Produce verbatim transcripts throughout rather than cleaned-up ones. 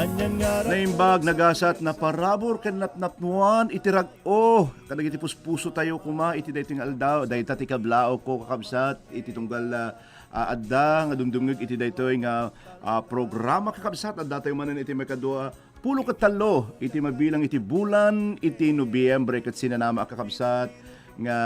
Naimbag, nagasat, naparabur, ken napnapnuan iti rag-o kadagiti puspuso tayo koma iti daytoy nga aldaw. Dayta ti kablaawko, kakabsat, iti tunggal, ah, ah, adda nga dumdumngeg iti daytoy nga, ah, programa, kakabsat. Adda tayo manen iti maikadua pulo ket tallo iti mabilang iti bulan iti Nobyembre, ket sinanama a kakabsat nga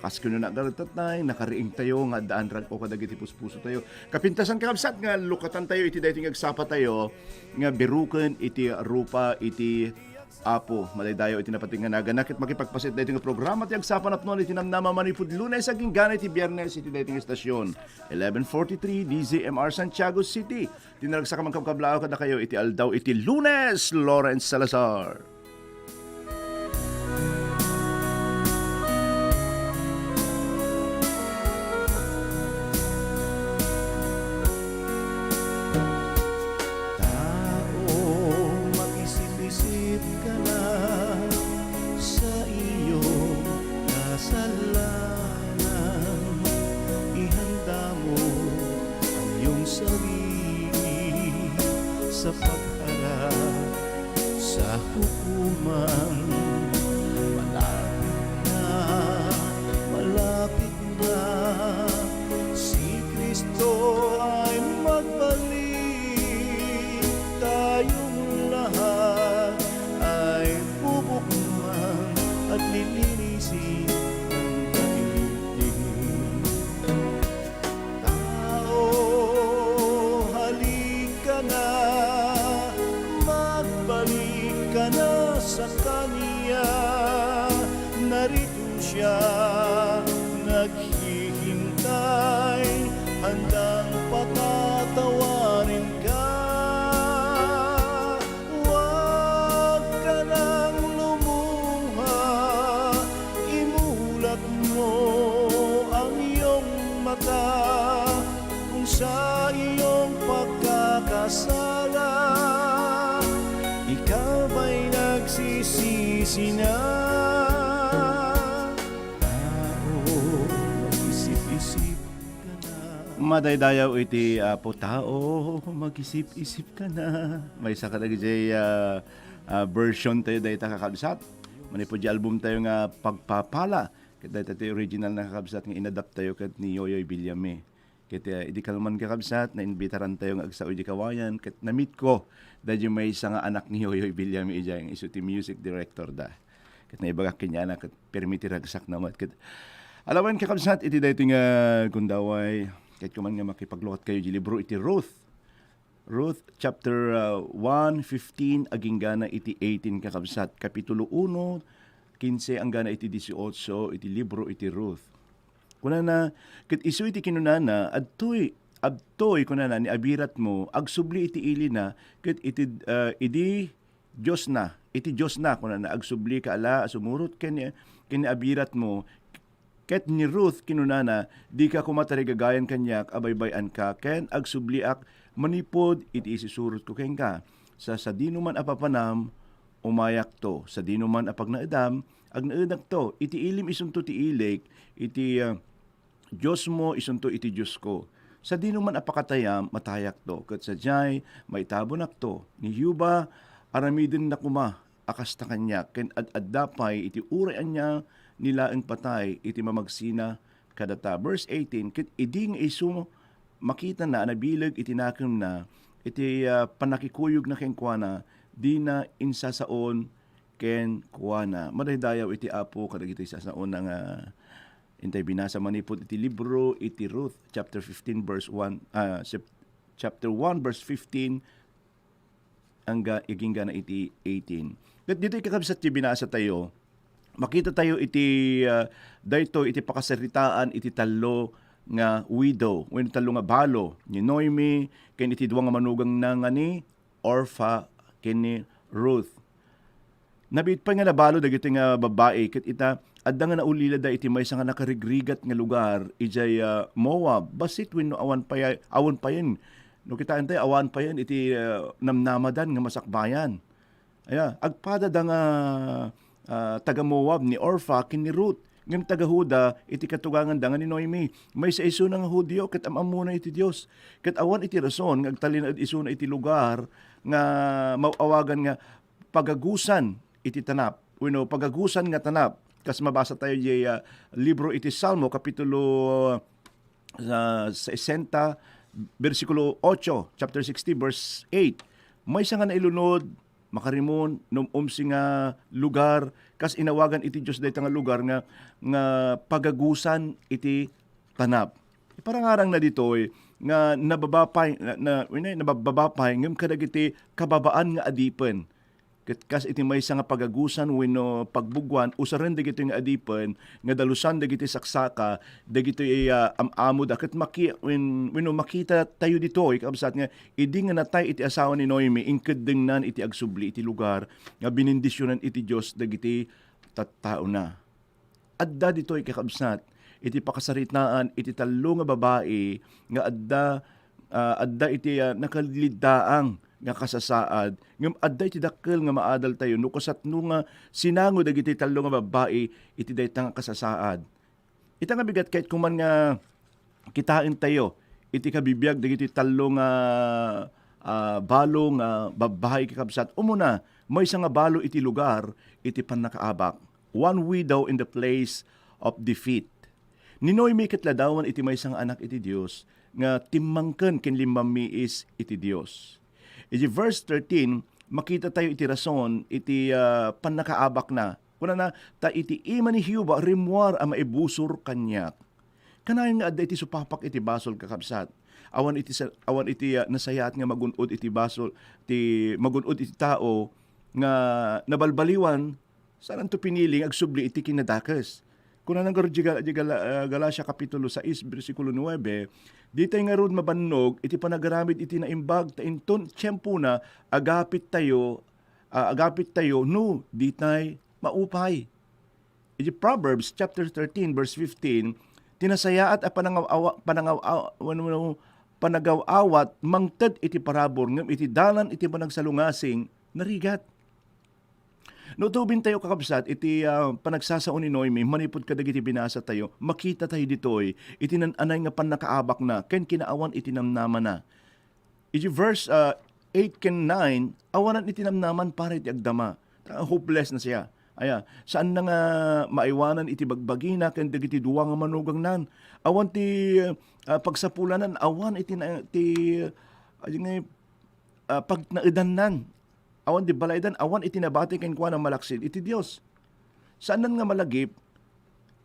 kas kunana, agtatay, nakariing tayo nga addaan rag-o kadagiti puspuso tayo. Kapintasan, kakabsat, nga lukatan tayo iti daytoy nga agsapa tayo nga biruken iti rupa iti Apo. Madaydayaw iti napateg nga naganna ket makipagpaset daytoy nga programa ti agsapa napnuan iti namnama manipud Lunes agingga iti Biyernes iti daytoy nga estasyon. Eleven forty-three D Z M R Santiago City. Ti naragsak a mangkabkablaaw kadakayo iti aldaw iti Lunes, Lawrence Salazar. Tao, mag-isip-isip ka na sa iyong kasalanan. Ihanda mo ang iyong sarili sa pagharap sa hukuman. Malapit na, malapit na si Kristo ay magbalik. Tayong lahat ay bubukman at lilinisin ang daigdig. Tao, halika na, magbalik ka na sa Kanya. Narito Siya, naghihintay, handang patatawarin ka. Huwag ka nang lumuha, imulat mo ang iyong mata kung sa iyong pagkakasala ikaw ba'y nagsisisi na. Tao, mag-isip-isip ka na. Madaydayaw iti Apo, tao, mag-isip-isip ka na. Maysa kadagiti, ah, ah, version tayo dayta, kakabsat. Manipud di album tayo nga Pagpapala. Ket dayta ti original na, kakabsat, nga inadapt tayo ket ni Yoyoy Villame. Ket, ah, idi kalman, kakabsat, naimbitaran tayo nga agsao idi kawayan, ket na-meet ko daydi maysa nga anak ni Yoyoy Villame idiay, nga isu ti music director da. Ket naibagak kenkuana ket permi ti ragsakna met. Ket alawen, kakabsat, iti daytoy nga gundaway, ket kuman nga makipaglukat kayo di libro iti Ruth. Ruth chapter, ah, one fifteen aginggana iti eighteen, kakabsat. Kapitulo uno, quince anggana iti dieciocho iti libro iti Ruth. Kunana, ket isu iti kinunana, adtoy, adtoy, kunana, ni abiratmo, agsubli iti ilina, ket iti, ah, idi Diosna, iti Diosna, kunana, agsublika a la a sumurot ken, ken ni abiratmo, ket ni Ruth kinunana, dika koma tarigagayan kaniak a baybay-anka, ken agsubliak manipud iti isusurotko kenka. Sa sadino man a papanam, umayakto. Sadino man a pagnaedam, agnaedakto. Iti ilim isunto ti ilik, iti, ah, Diosmo isunto iti Diosko. Sadino man a pakatayam, matayakto. Ket sadiay, maitabonakto. Ni Jehovah, aramidenna koma a kasta kaniak, ken ad-adda pay iti uray ania ni laeng patay iti mamagsina kadata. Verse eighteen, ket idi nga isu makitana a nabileg iti nakemna, iti, ah, pannakikuyogna kenkuana, dina insasaon kenkuana. Madaydayaw iti Apo kadagiti sasaona nga intay binasa manipud iti libro iti Ruth, chapter fifteen, verse one, ah, sep-, chapter one, verse fifteen, angga-, aginggana iti eighteen. Ket ditoy, kakabsat, ti binasa tayo, makita tayo iti, ah, daytoy iti pakasaritaan iti tallo nga widow, wenno tallo nga balo, ni Noemi, ken iti dua nga manugangna nga ni Orpah ken ni Ruth. Nabiit pay nga nabalo dagiti nga babbai, ket ita, adda nga naulilada iti maysa nga nakarigrigat nga lugar idiay, ah, Moab, bassit wenno awan pay, awan payen. No, kitaentayo, awan payen iti, ah, namnamadan nga masakbayan. Aya, agpada da nga, ah, taga-Moab ni Orpah ken ni Ruth. Ngem taga-Juda iti katuganganda nga ni Noemi. Maysa isuna nga Judio ket am-ammona iti Dios. Ket awan iti rason nga agtalinaed isuna iti lugar nga maawagan nga pagagusan iti tanap, wenno pagagusan nga tanap. Kas mabasa tayo diay, ah, libro iti Salmo, kapitulo, ah, sesenta, bersikulo ocho, chapter sixty, verse eight. Maysa nga nailunod, makarimon, num-umsi nga lugar, kas inawagan iti Dios dayta nga lugar nga, nga pagagusan iti tanap. Iparangarangna ditoy nga nababa pay, na, na, wenno nabababa pay ngem kadagiti kababaan nga adipen. Ket kas iti maysa nga pagagusan wenno pagbugwan, usaren dagitoy nga adipen nga dalusan dagiti saksaka, dagitoy, ah, am-amoda, ket maki-, wen-, wenno makita tayo ditoy, kakabsat, nga idi nga natay iti asawa ni Noemi, inkeddengnan iti agsubli iti lugar nga binindisionan iti Dios dagiti tattaona. Adda ditoy, kakabsat, iti pakasaritaan iti tallo nga babai nga adda, ah, adda iti, ah, nakaliddaang nga kasasaad, ngem adda iti dakkel nga maadaltayo no kasatno nga sinango dagiti tallo nga babai iti dayta nga kasasaad. Ita nga bigat, ket kuman nga kitaentayo iti kabibiag dagiti tallo nga, ah, balo nga babbai, kakabsat. Umuna, maysa nga balo iti lugar iti pannakaabak. One widow in the place of defeat. Ni Noemi ket ladawan iti maysa nga anak iti Dios nga timmangken ken limmammiis iti Dios. Iti verse thirteen, makita tayo iti rason iti, ah, pannakaabakna. Kunana, "Ta iti ima ni Jehovah rimmuar a maibusor kaniak." Kanayon nga adda iti supapak iti basol, kakabsat. Awan iti sa-, awan iti, ah, nasayaat nga magun-od iti basol, ti magun-od iti tao nga nabalbaliwan, saanto pinili nga agsubli iti kinadakes. Kunana ngarud di Gal-, di Gala-, ah, Galacia kapitulo sais, bersikulo nuebe, "Ditay ngarud mabannog iti panagaramid iti naimbag, ta inton tiempona, agapit tayo, ah, agapit tayo no ditay maupay." Iti Proverbs chapter thirteen, verse fifteen, "Ti nasayaat a panangaw-, awa-, panangaw-, aw-, wenno panagaw-awat mangted iti parabur, ngem iti dalan iti panagsalungasing, narigat." No utobentayo, kakabsat, iti, ah, panagsasao ni Noemi manipud kadagiti binasatayo, makita tayo ditoy iti naan-anay nga pannakaabakna ken kinaawan iti namnamana. Iti verse, ah, eight ken nine, awanan iti namnaman para iti agdama. Ta-, hopeless na siya. Aya, saan na nga maiwanan iti bagbagina ken dagiti dua nga manugangnan. Awan ti, ah, pagsapulanan, awan iti na-, ti, ah, nga, ah, pagnaedannan. Awan di balaydan, awan iti nabati kenkuana malaksid iti Dios. Saanan nga malagip,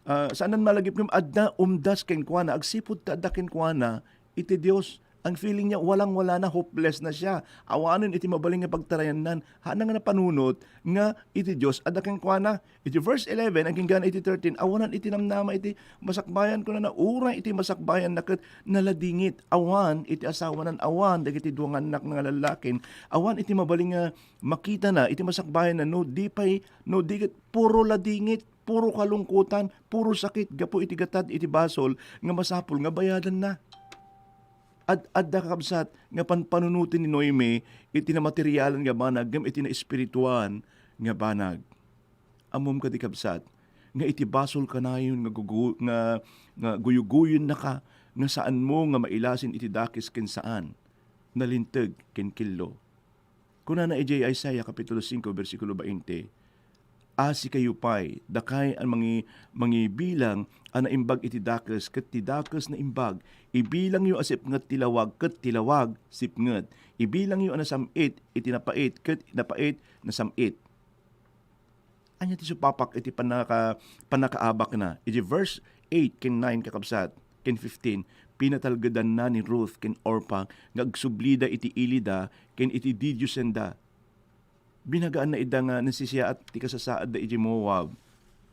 ah, saanan malagip ngem adda umdas kenkuana, agsipud ta adda kenkuana iti Dios. Ang feeling niya, walang-wala na, hopeless na siya. Awanen iti mabalin nga pagtarayannan. Haanna nga napanunot nga iti Dios adda kenkuana. Iti verse eleven, agingga iti thirteen, awanan iti namnama iti masakbayan, kunana, uray iti masakbayan na ket naladingit. Awan iti asawanan, awan dagiti dua nga annak nga lallakin, awan iti mabalin nga makitana iti masakbayan na no di pay, no di ket puro ladingit, puro kalungkotan, puro sakit gapu iti gatad iti basol nga masapul nga bayadanna. Ad-, adda, kakabsat, nga panpanunoten ni Noemi iti namaterialan nga banag ngem iti naespirituan nga banag. Ammom kadi, kabsat, nga iti basol kanayon nga gugu-, nga, nga guyuguyennaka nga saanmo nga mailasin iti dakes ken saan, nalinteg ken kello. Kunana idiay Isaiah kapitulo singko, bersikulo bainte, "Asikayo pay, dakay a mangi-, mangibilang a naimbag iti dakes, ket ti dakes naimbag. Ibilangyo a sipnget ti lawag, ket ti lawag sipnget. Ibilangyo a nasam-it iti napait, ket napait nasam-it." Ania ti supapak iti pannaka-, pannakaabakna? Iti verse eight ken nine, kakabsat, ken fifteen, pinatalgedanna ni Ruth ken Orpah nga agsublida iti ilida ken iti didiosenda. Binagaanna ida nga nasisiaat ti kasasaadda iti Moab.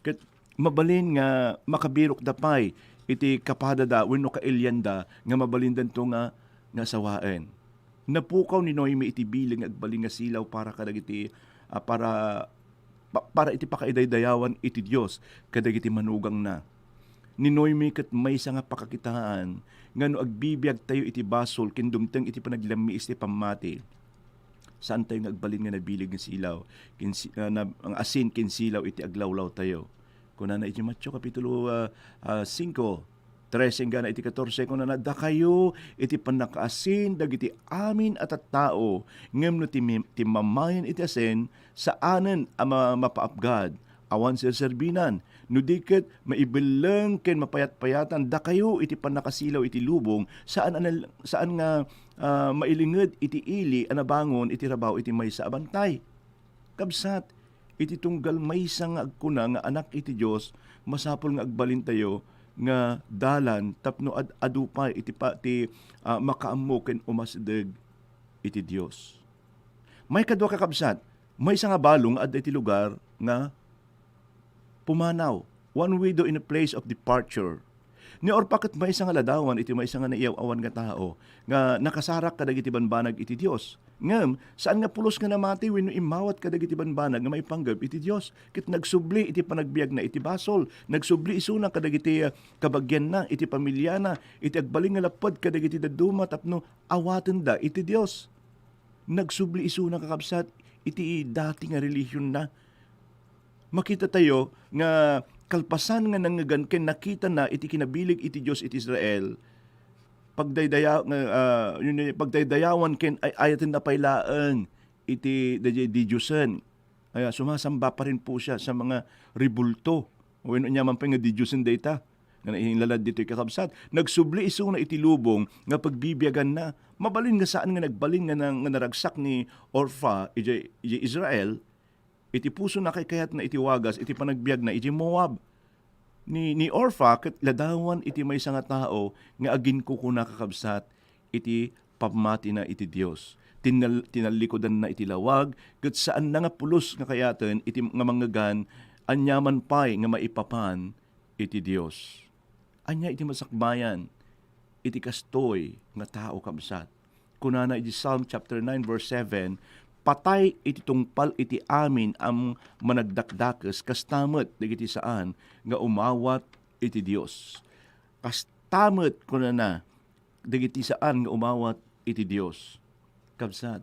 Ket mabalin nga makabirokda pay iti kapadada wenno kailianda nga mabalindanto nga, nga sawaen. Napukaw ni Noemi iti bileg nga agbalin nga silaw para kadagiti, ah, para, pa-, para iti pakaidaydayawan iti Dios kadagiti manugangna. Ni Noemi ket maysa nga pakakitaan nga no agbibiagtayo iti basol ken dumteng iti panaglammiis ti pammati, saantayo nga agbalin nga nabileg nga silaw, ken si-, ah, na-, nga asin ken silaw iti aglawlawtayo. Kunana iti Mateo Kapitulo, ah, ah, singko, trese enggana iti katorse, kunana, "Dakayo iti pannakaasin dagiti amin a tattao, ngem no timmi-, timmamayan iti asin, saanen a ma-, mapaapgad, awan serserbinan, no di ket maibelleng ken mapayatpayatan dakayo iti pannakasilaw iti lubong, saan a nal-, saan nga, ah, mailinged iti ili a nabangon iti rabaw iti maysa a bantay." Kabsat, iti tunggal maysa nga agkuna nga anak iti Dios, masapul nga agbalintayo nga dalan tapno ad-adu pay iti pa-, ti, ah, makaammo ken umasdeg iti Dios. Maikadua, kakabsat, maysa nga balo nga adda iti lugar nga pumanaw. One widow in a place of departure. Ni Orpa ket maysa nga ladawan iti maysa nga naiyaw-awan nga tao nga nakasarak kadagiti banbanag iti Dios. Ngem, saan nga pulos nga namati wenno immawat kadagiti banbanag nga maipanggep iti Dios, ket nagsubli iti panagbiagna iti basol, nagsubli isuna kadagiti, ah, kabagianna, iti pamiliana, iti agbalin nga lapped kadagiti dadduma tapno awatenda iti Dios. Nagsubli isuna, kakabsat, iti dati nga relihionna. Makitatayo nga kalpasan nga nangngegan ken nakitana iti kinabilig iti Dios iti Israel, pagdaydaya-, nga, ah, yun, eh, pagdaydayawan ken ay-ayatenna pay laeng iti daydiay didiosen. Kaya sumasamba pa rin po siya sa mga rebulto. Wenno ania man pay nga didiosen dayta nga nainlalad ditoy, kakabsat. Nagsubli isuna iti lubong nga pagbibiaganna. Mabalin nga saan nga nagbalin nga na-, nga naragsak ni Orfa idiay, idiay Israel, iti pusona ket kayatna iti wagas iti panagbiagna idiay Moab. Ni, ni Orfa ket ladawan iti maysa nga tao nga aginkukuna, kakabsat, iti pammatina iti Dios. Tinnal-, tinallikudanna iti lawag, ket saanna nga pulos nga kayaten iti nga mangngegana, aniaman pay nga maipapan iti Dios. Ania iti masakbayan iti kastoy nga tao, kabsat? Kunana iti Psalm chapter nine, verse seven, "Patay iti tungpal iti amin a managdakdakes, kasta met dagiti saan nga umawat iti Dios." Kasta met, kunana, dagiti saan nga umawat iti Dios. Kabsat,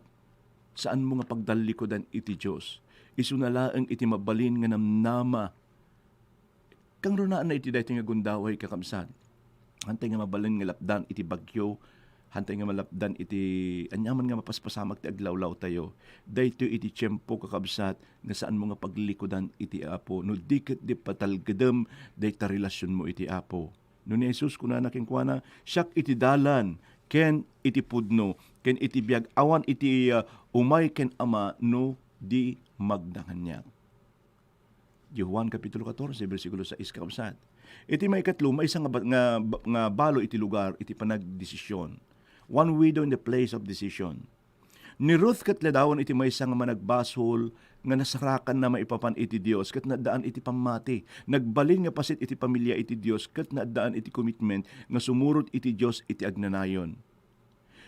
saanmo nga pagdallikudan iti Dios. Isuna laeng iti mabalin nga namnama. Kangrunaanna iti daytoy nga gundaway, kakabsat. Hantay nga mabalin nga lapdan iti bagyo, hantay nga malapdan iti aniaman nga mapaspasamak ti aglawlawtayo. Daytoy iti tiempo, kakabsat, nga saanmo nga paglikudan iti Apo. No di ket di patalgedem dayta relasionmo iti Apo. No ni Jesus, kunana kenkuana, "Siak iti dalan, ken iti pudno, ken iti biag. Awan iti, ah, umay ken Ama no di magna kaniak." Di Juan Kapitulo katorse, bersikulo sais, kakabsat. Iti maikatlo, maysa nga ba-, nga, nga balo iti lugar iti panagdesisyon. One widow in the place of decision. Ni Ruth ket ladawan iti maysa nga managbasol nga nasarakanna maipapan iti Dios ket naaddaan iti pammati. Nagbalin nga paset iti pamilia iti Dios ket naaddaan iti commitment nga sumurot iti Dios iti agnanayon.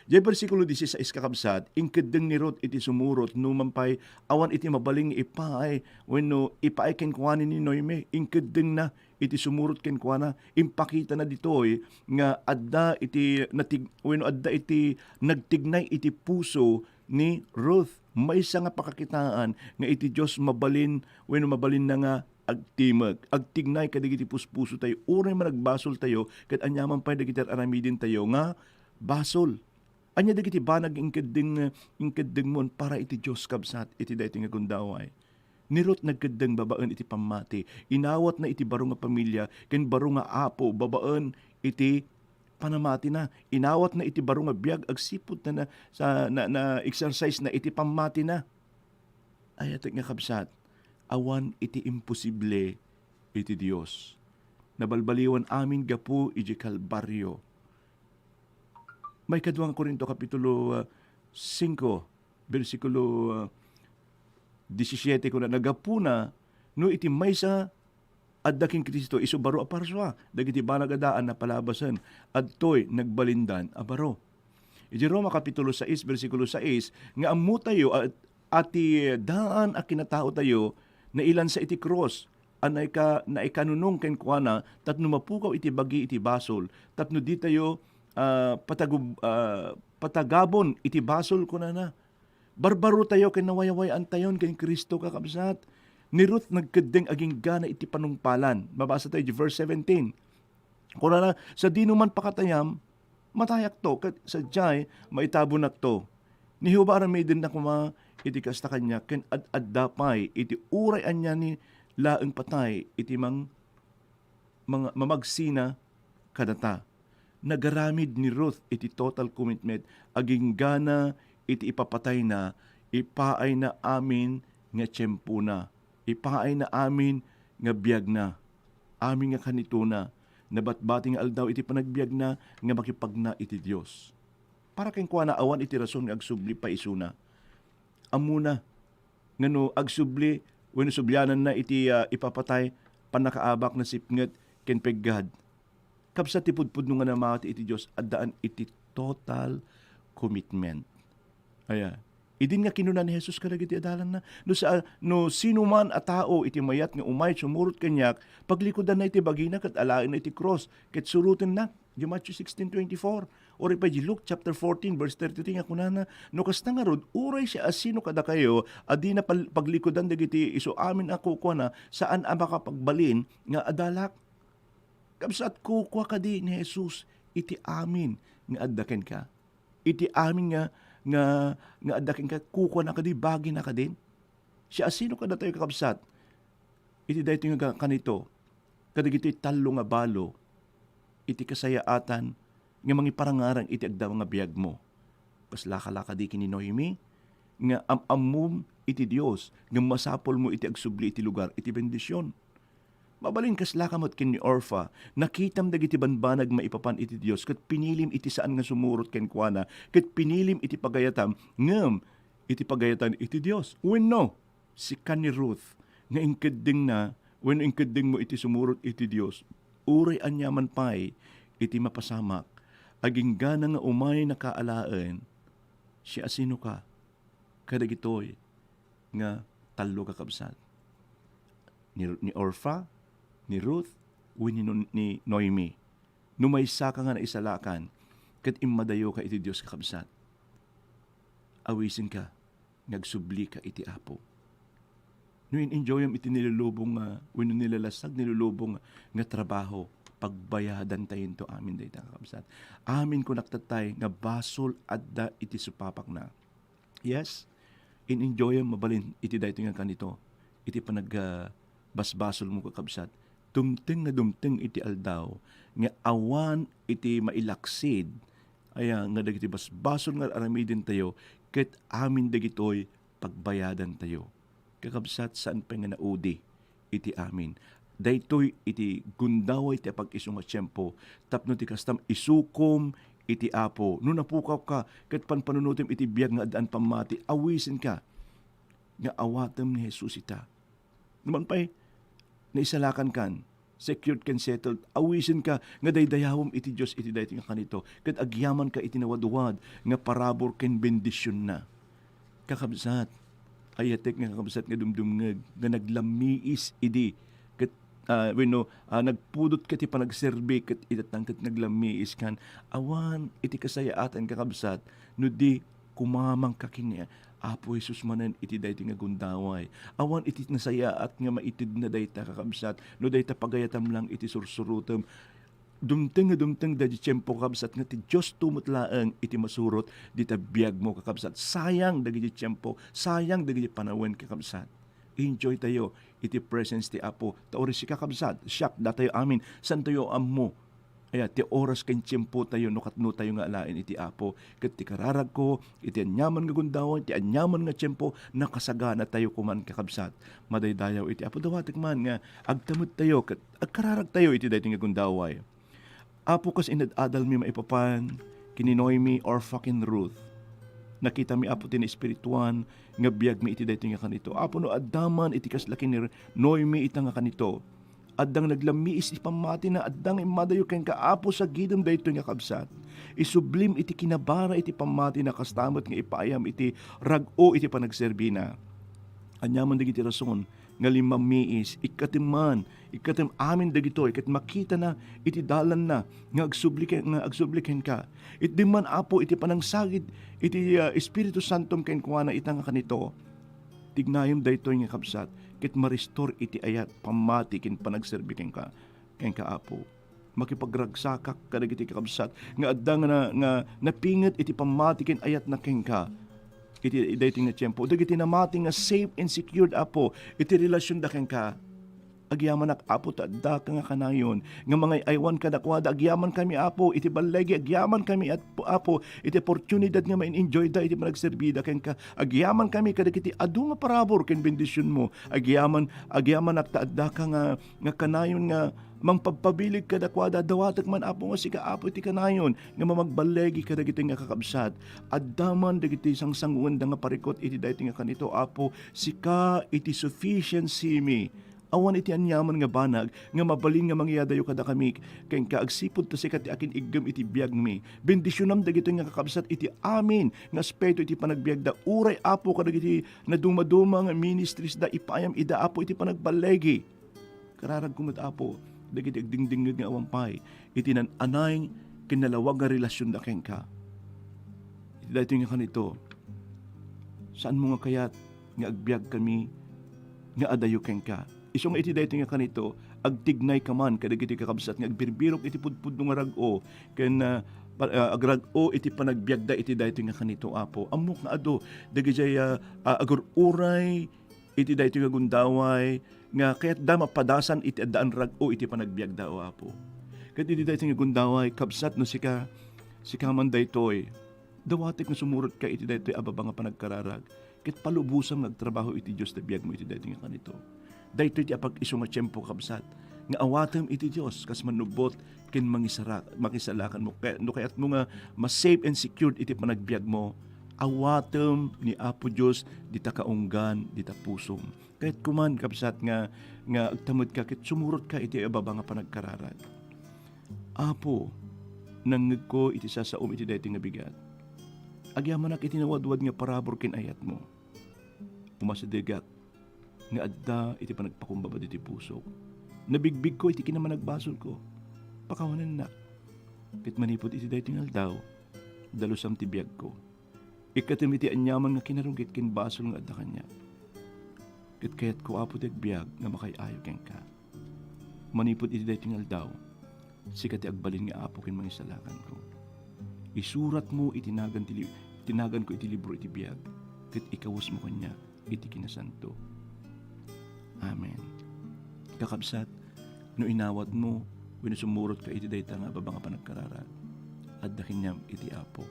Diay bersikulo disisais, kakabsat, inkeddeng ni Ruth iti sumurot, numan pay awan iti mabalin nga ipaay wenno ipaay kenkuana ni Noemi. Inkeddengna iti sumurot kenkuana. Impakitana ditoy nga adda iti natig-, wenno adda iti nagtignay iti puso ni Ruth. Maysa nga pakakitaan nga iti Dios mabalin wenno mabalinna nga agtimek, agtignay kadagiti puspusotayo, uray managbasoltayo, ket aniaman pay dagiti ar-aramidentayo nga basol. Ania dagiti banag nga inkeddeng, inkeddengmon para iti Dios, kabsat, iti daytoy nga gundaway? Ni Ruth nagkeddeng babaen iti pammati. Inawatna iti baro nga pamilia ken baro nga apo babaen iti panamatina. Inawatna iti baro nga biag agsipud na, na, sa, na, na-exercise na iti pammatina. Ayatek nga kabsat, awan iti imposible iti Dios. Nabalbaliwan amin gapu iti Kalbario. Maikadua nga Corinto Kapitulo, ah, singko, bersikulo, ah, disisiete, kuna, "Nagapuna, no iti maysa adda ken Cristo, isu baro a parsua, dagiti banag a daan napalabasen, adtoy nagbalindan a baro." Iti Roma Kapitulo sais, bersikulo sais, nga ammotayo a, a ti daan a kinataotayo nailansa iti krus, a naika-, naikanunong kenkuana tapno mapukaw iti bagi iti basol, tapno ditayo, ah, patagub-, ah, patagabon iti basol, kunana. Barbarotayo ken nawayaway-antayon ken Cristo, kakabsat. Ni Ruth nagkeddeng aginggana iti panungpalan. Mabasa tayo di verse seventeen. Kunana, "Sadino man pakatayam, matayakto, ket sadiay, maitabonakto. Ni Jehovah aramidenna koma iti kasta kaniak, ken ad-adda pay iti uray ania ni laeng patay iti mang-, mga, mamagsina kadata." Nagaramid ni Ruth iti total commitment, aginggana iti ipapatayna, ipaayna amin nga tiempona, ipaayna amin nga biagna, amin nga kanitona, nabatbati nga aldaw iti panagbiagna nga makipagna iti Dios. Para kenkuana, awan iti rason nga agsubli pay isuna. Ammona nga no agsubli wenno subliananna iti, ah, ipapatay, pannakaabak, nasipnget, ken peggad. Kabsat, ti pudpudno nga namati iti Dios, addaan iti total commitment. Aya, idin nga kinuna ni Jesus kadagiti adalanna, "No sa-, no sinuman a tao iti mayat nga umay sumurot kaniak, paglikudanna iti bagina ket alaenna iti krus, ket surotenna." Di Matthew sixteen twenty-four. Uray pay di Luke chapter fourteen, verse thirty-three nga kunana, "No kasta ngarud, uray siasino kadakayo a dina pal-, paglikudan dagiti isu amin a kukuana, saan a makapagbalin nga adalak." Kabsat, kukua kadi ni Jesus iti amin nga adda kenka? Iti amin nga, nga, nga adda kenka, kukuana kadi, bagina kadin? Siasino kadatayo, kakabsat, iti daytoy nga kanito, kadagitoy tallo nga balo iti kasayaatan nga mangiparangarang iti agdama nga biagmo? Kaslaka la kadi ken ni Noemi nga am-ammom iti Dios, ngem masapulmo iti agsubli iti lugar iti bendision. Mabalin, kaslaka met ken ni Orfa, nakitam dagiti bambanag maipapan iti Dios, ket pinilim iti saan nga sumurot kenkuana, ket pinilim iti pagayatam, ngem iti pagayatan iti Dios. Wenno, sika ni Ruth, nga inkeddengna wenno inkeddengmo iti sumurot iti Dios, uray aniaman pay iti mapasamak, aginggana nga umaynaka alaen, siasinoka kadagitoy nga tallo, kakabsat? Ni, ni Orfa, ni Ruth, wenno ni No-, ni Noemi. No maysaka nga naisalakan ket immadayoka iti Dios, kakabsat, awisenka nga agsublika iti Apo. No in-enjoyam iti nilulubong nga, wenno nilalasag, nilulubong nga trabaho, pagbayadantayonto amin dayta, kakabsat. Amin, kunak tattay, nga basol adda iti supapakna. Yes, in-enjoyam mabalin iti daytoy nga kanito, iti panag-, ah, basbasolmo, kakabsat. Dumteng nga dumteng iti aldaw nga awan iti mailaksid, aya, nga dagiti basbasol nga aramidentayo, ket amin dagitoy pagbayadantayo. Kakabsat, saan pay nga naudi iti amin. Daytoy iti gundaway ti apag-isu nga tiempo, tapno ti kastam isukom iti Apo. No napukawka ket panpanunotem iti biag nga addaan pammati, awisenka nga awatem ni Jesus ita. Numan pay, naisalakankan, secured ken settled, awisenka nga daydayawem iti Dios iti daytoy nga kanito, ket agyamanka iti nawadwad nga parabur ken bendisionna. Kakabsat, ayatek nga kakabsat nga dumdumngeg nga naglammiis idi, ket, ah, wenno, ah, nagpudotka iti panagserbi ket idattan ket naglammiiskan. Awan iti kasayaatan, kakabsat, no di kumamangka ken ni Apo Jesus manen iti daytoy nga gundaway. Awan iti nasayaat nga maitedna dayta, kakabsat, no dayta pagayatam lang iti sursurotem. Dumteng nga dumteng daydi tiempo, kakabsat, nga ti Diosto met laeng iti masurot dita biagmo, kakabsat. Sayang dagiti tiempo, sayang dagiti panawen, kakabsat. Enjoy tayo iti presence ti Apo. Ta uray sika, kabsat, siak, datayo amin, santayo ammo, aya, ti oras ken tiempo tayo no katno tayo nga alaen iti Apo. Ket ti kararagko, iti aniaman nga gundaway, iti aniaman nga tiempo, nakasagana tayo koman, kakabsat. Madaydayaw iti Apo. Dawatek man nga agtamedtayo ket agkararagtayo iti daytoy nga gundaway. Apo, kas inad-adalmi maipapan ken ni Noemi, Orfa, ken Ruth, nakitami, Apo, ti naespirituan nga biagmi iti daytoy nga kanito. Apo, no adda man iti kasla ken ni Noemi ita nga kanito, adda nga naglammiis ti pammatina, adda nga immadayo kenka, Apo, sagidem daytoy nga kabsat. Isublim iti kinabara iti pammatina, kasta met nga ipaayam iti rag-o iti panagserbina. Aniaman dagiti rason nga limmammiis, ikkatem man, ikkatem amin dagitoy, ket makitana iti dalanna nga agsubli ken-, nga agsubli kenka. Itdem man, Apo, iti panangsagid iti, ah, Espiritu Santom kenkuana ita nga kanito. Tignayem daytoy nga kabsat. ket ma-restore iti ayat, pammati ken panagserbi kenka, kenka, Apo. Makipagragsakak kadagiti kakabsat nga adda nga na-, nga napinget iti pammati ken ayatna kenka iti daytoy nga tiempo. Dagiti namati nga safe and secured, Apo, iti relasionda kenka. Agyamanak, Apo, ta addaka nga kanayon nga mangay-aywan kadakuada. Agyamankami, Apo, iti balligi. Agyamankami, at-, Apo, iti oportunidad nga ma-enjoyda iti panagserbida kenka. Agyamankami kadagiti adu nga parabur ken bendisionmo. Agyaman, agyamanak ta addaka nga, nga kanayon nga mangpagpabilig kadakuada. Dawatek man, Apo, nga sika, Apo, iti kanayon nga mamagballigi kadagiti nga kakabsat. Adda man dagiti sangsanguenda nga parikut iti daytoy nga kanito, Apo, sika iti sufficiency mi. Awan iti aniaman nga banag nga mabalin nga mangyadayo kadakami kenka agsipud ta sika ti akin-iggem iti biagmi. Bendisionam dagitoy nga kakabsat iti amin nga aspeto iti panagbiagda. Uray, Apo, kadagiti nadumaduma nga ministries da, ipayam ida, Apo, iti panagballigi. Kararagko met, Apo, dagiti agdingdingngeg nga awan pay iti nan-anay ken nalawag nga relasionda kenka. Iti daytoy nga kanito, saanmo nga kayat nga agbiagkami nga adayo kenka. Isu nga iti daytoy nga kanito, agtignayka man kadagiti kakabsat nga agbirbirok iti pudpudno nga rag-o ken, ah, pa-, ah, agrag-o iti panagbiagda iti daytoy nga kanito, Apo. Ammok nga adu dagidiay, ah, ah, agur-uray iti daytoy nga gundaway nga kayatda mapadasan iti addaan rag-o iti panagbiagda, O Apo. Ket iti daytoy nga gundaway, kabsat, no sika, sika man daytoy, dawatek nga sumurotka iti daytoy a baba nga panagkararag, ket palubosam nga agtrabaho iti Dios ta biagmo iti daytoy nga kanito. Daytoy ti apag-isu nga tiempo, kabsat, nga awatem iti Dios kas mannubbot ken mangisara-, mangisalakanmo. Kay-, no kayatmo nga ma-safe and secured iti panagbiagmo, awatem ni Apo Dios dita kaunggan, dita pusom. Kayatko man, kabsat, nga, nga agtamedka ket sumurotka iti ababa nga panagkararag. Apo, nangngegko iti sasaom iti daytoy nga bigat. Agyamanak iti nawadwad nga parabur ken ayatmo. Umasidegak nga adda iti panagpakumbaba ditoy pusok. Nabigbigko iti kinamanagbasolko. Pakawanennak. Ket manipud iti daytoy nga aldaw, dalusam ti biagko. Ikkatem iti aniaman nga kinarugit ken basol nga adda kaniak. Ket kayatko, Apo, ti agbiag nga makaay-ayo kenka. Manipud iti daytoy nga aldaw, sika ti agbalin nga Apo ken Mangisalakanko. Isuratmo iti nagan ti li-, iti naganko iti libro iti biag, ket ikawesmo kaniak iti kinasanto. Amen. Kakabsat, no inawatmo wenno sumurotka iti dayta nga ababa nga panagkararag, adda kaniam iti Apo.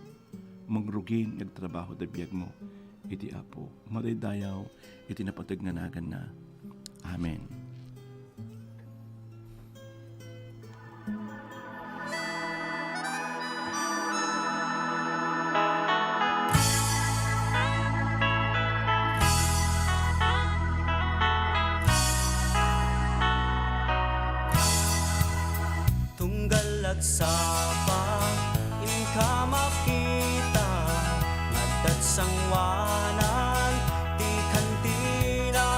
Mangrugin nga agtrabaho ta biagmo iti Apo. Madaydayaw iti napateg nga naganna. Amen. Tunggal agsapa, inka makita, nga adda't sangoanan ti kantina,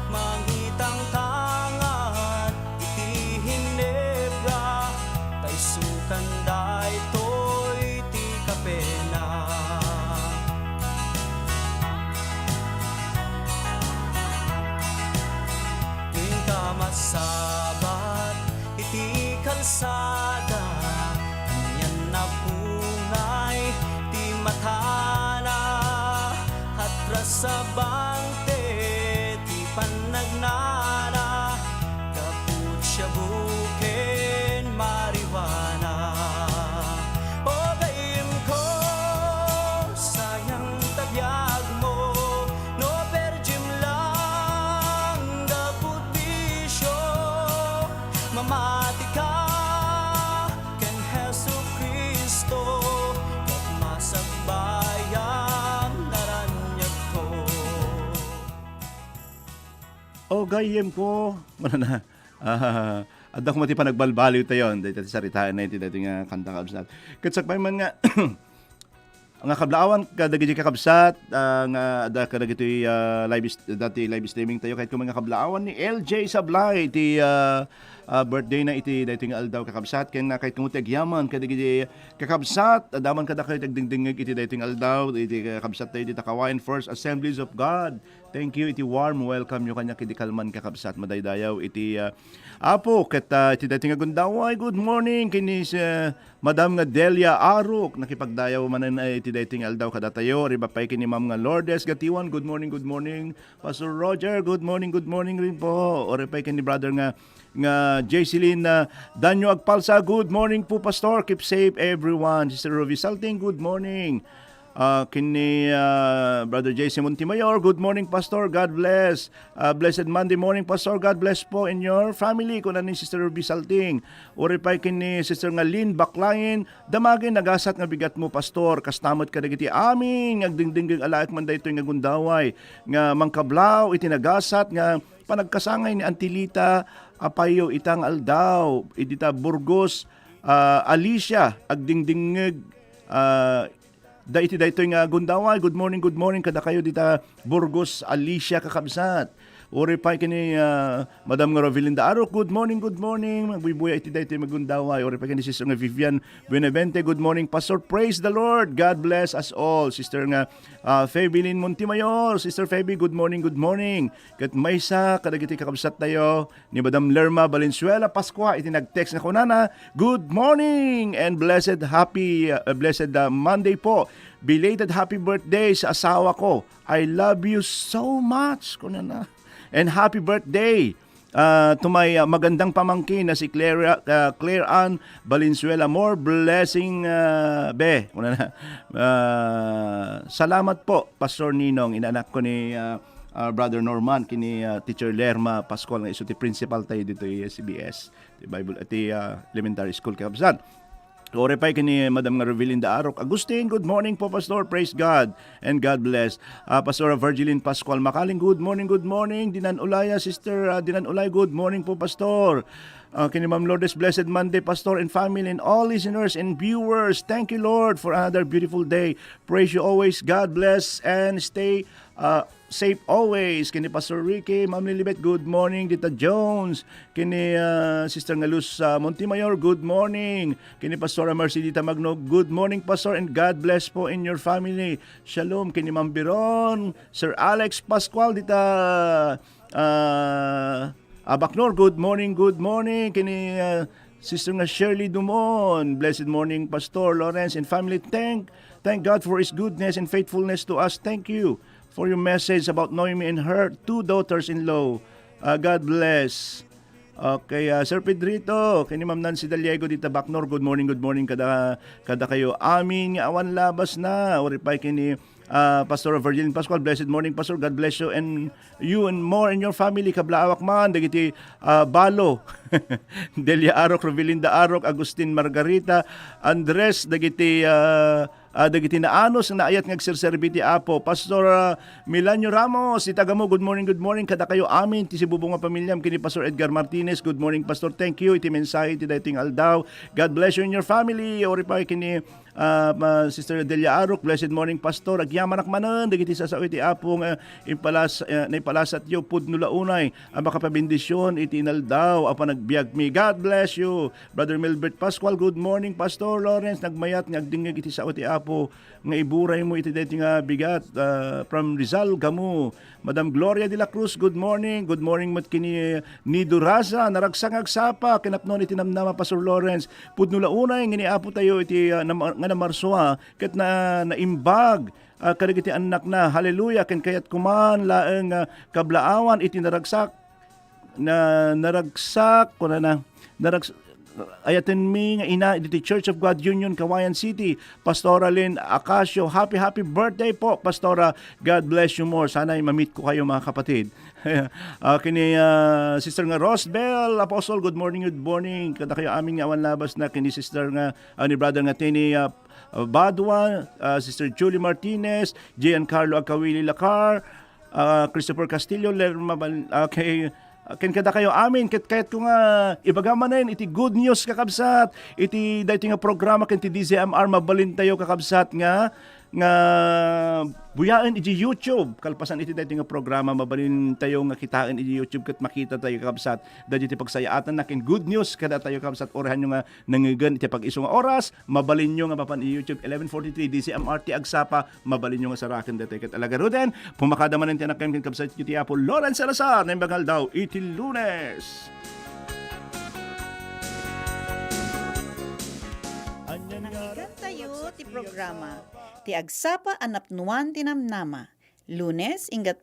mangitangtangan iti Ginebra, ta isukan daytoy ti kapena. Inka masabat iti kalsada, anian a bungay ti matana, atras a bante ti pannagnana, gapu ti shabu ken marijuana. O gayyemko, sayang ta biagmo, no virgin lang gapu ti bisio, mamatika ken Jesu-Cristo, ket masakbayan a raniagko. O gayyemko, manana, ah, adda koma ti panagbalbaliw tayon, dayta ti saritaenna iti daytoy nga kanta, kabsat. Ket sakbay man nga, nga kablaawan kadagiti kakabsat, ah, nga adda kadagiti, ah, live st-, dati live streaming tayo, kayatko man nga kablaawan ni L J Sablay ti, ah, ah, birthday na iti daytoy nga aldaw, kakabsat, ken nakayat kamo ti agyaman kadagiti kakabsat, adaman kadakayo ti agdingdingngeg iti daytoy nga aldaw, iti kakabsat tayo dita Kawayan First Assemblies of God. Thank you iti warm welcome yo kaniak idi kalman, kakabsat, madaydayaw iti, ah, Apo, ket, ah, iti daytoy nga gundaway, good morning, kini, ah, Madam nga Delia Arok, nakipagdayaw manen, eh, iti daytoy nga aldaw kadatayo, riba pay kini Ma'am nga Lourdes Gatiwan, good morning, good morning. Pastor Roger, good morning, good morning rin po. Uri pay ken ni brother nga, nga Jayceline, ah, Danyo Agpalsa, good morning po, Pastor. Keep safe, everyone. Sister Ruby Salting, good morning. Ah, ken ni, ah, Brother J C Montemayor, good morning, Pastor. God bless. Ah, blessed Monday morning, Pastor. God bless po in your family, kuna ni Sister Ruby Salting. Uri pay ken ni Sister nga Lynn Baklayin, damagin nagasat nga bigat mo, Pastor. Kasta met kadagiti amin nga agdingdinggeg alaek man daytoy nga gundaway nga mangkablaw iti nagasat nga panagkasangay ni Antilita, apayo ita nga aldaw, iti ta Burgos, ah, Alicia, agdingdingngeg, ah, da iti daytoy nga gundaway. Good morning, good morning kadakayo dita Burgos, Alicia, kakabsat. Uri pay kini, ah, Madam nga Rovelinda Arok, good morning, good morning. Magbuybuya iti daytoy nga gundaway. Uri pay kini Sister nga Vivian Benavente, good morning, Pastor. Praise the Lord. God bless us all. Sister nga, ah, Febelin Montemayor. Sister Feby, good morning, good morning. Ket maysa kadagiti kakabsat tayo ni Madam Lerma Valenzuela Pascua iti nag-text nga kunana, "Good morning and blessed happy, uh, blessed, uh, Monday po. Belated happy birthday sa asawa ko. I love you so much," kunana. "And happy birthday, uh, to my, uh, magandang pamangkin na si Claire, uh, Claire Ann Valenzuela. More blessing, uh, be," kunana. Uh, salamat po, Pastor Ninong, inanak ko ni, uh, uh, Brother Norman, kini, uh, Teacher Lerma Pascual nga isu ti principal tayo dito sa S B S, ti Bible, ti, uh, elementary school, kakabsat. Uri pay kini Madam nga Revelinda Arok Agustin, good morning po, Pastor. Praise God and God bless. Uh, Pastora Virgilin Pascual Makaling, good morning, good morning. Dinan Ulaya, Sister, uh, Dinan Ulay, good morning po, Pastor. Uh, kini Ma'am Lourdes, blessed Monday, Pastor and family and all listeners and viewers. Thank you, Lord, for another beautiful day. Praise you always. God bless and stay, uh, safe always. Kini Pastor Ricky, Ma'am Lilibet, good morning. Dita Jones, kini, uh, Sister nga Luz, uh, Montemayor, good morning. Kini Pastora Mercedita Magno, good morning, Pastor, and God bless po in your family. Shalom. Kini Ma'am Biron, Sir Alex Pascual, dita, uh, Abaknor, good morning, good morning. Kini, uh, Sister nga Shirley Dumon, blessed morning, Pastor Lawrence and family. Thank, thank God for His goodness and faithfulness to us. Thank you for your message about Noemi and her two daughters-in-law. Uh, God bless. Okay, uh, Sir Pedrito, kini Ma'am Nancy Daliego dita Bacnor, good morning, good morning kada, kada kayo. Amin nga awan labas na. Uri pay kini, uh, Pastor Virgilin Pascual, blessed morning, Pastor. God bless you and you and more in your family. Kablaawak man dagiti, ah, balo. Delia Arok, Rovelinda Arok, Agustin Margarita, Andres, dagiti, ah, ah, dagiti naanus nga naayat nga agserserbi ti Apo. Pastor, ah, Milanio Ramos, itagamo, good morning, good morning kadakayo amin ti sibubo nga pamiliam. Kini Pastor Edgar Martinez, good morning, Pastor. Thank you iti mensahe ti daytoy nga aldaw. God bless you and your family. Uri pay kini ah, ma-, Sister Delia Arok, blessed morning, Pastor. Agyamanak manen dagiti sasao iti Apo nga impalas-, eh, naipalasatyo pudno la unay a makapabendisyon iti inaldaw a panagbiagmi. God bless you. Brother Milbert Pascual, good morning, Pastor Lawrence. Nagmayat nga agdingngeg iti sao ti Apo nga iburaymo iti daytoy nga bigat, ah, from Rizal, Gamu. Madam Gloria de la Cruz, good morning. Good morning met kini Nido Raza, naragsak nga agsapa, kinapnon iti namnama, Pastor Lawrence. Pudno la unay nga ni Apo tayo iti, ah, nam-, nga namarsoa, ket na, naimbag, ah, kadagiti annakna. Hallelujah. Ken kayat kuman laeng, ah, kablaawan iti naragsak, na, naragsak, kunana, narags-, ayatenmi nga ina diti Church of God Union, Kawayan City, Pastora Lynn Acacio. Happy, happy birthday po, Pastora. God bless you more. Sana'y ma-meet ko kayo, mga kapatid. Ah, kini, ah, Sister nga Rosbel Apostol, good morning, good morning. Kada kayo amin nga awan labas na kini Sister nga, ah, ni Brother nga Tini, ah, Badua, ah, Sister Julie Martinez, Giancarlo Agkawili Lacar, ah, Christopher Castillo, Lerma Bal-, ah, kay, ah, ken kada kayo amin, ket kayat ko nga ibaga manen iti good news, kakabsat, iti daytoy nga programa ken ti D Z M R, mabalin tayo, kakabsat, nga nga buyaen iti YouTube. Kalpasan iti daytoy nga programa, mabalintayo nga kitaen iti YouTube ket makitatayo, kabsat, dagiti pagsayaatanna ken good news kadatayo, kabsat. Orasanyo nga nangngegen iti pag-isu nga oras, mabalinyo nga mapan iti YouTube, eleven forty-three, D C M R T Agsapa, mabalinyo nga saraken daytoy ket alagaruden. Pumakada manen ti anak ken kabsat iti Apo Lawrence Salazar, naimbag nga aldaw iti Lunes. Nangngegentayo ti programa ti Agsapa a Napnuan ti Namnama, Lunes, inggat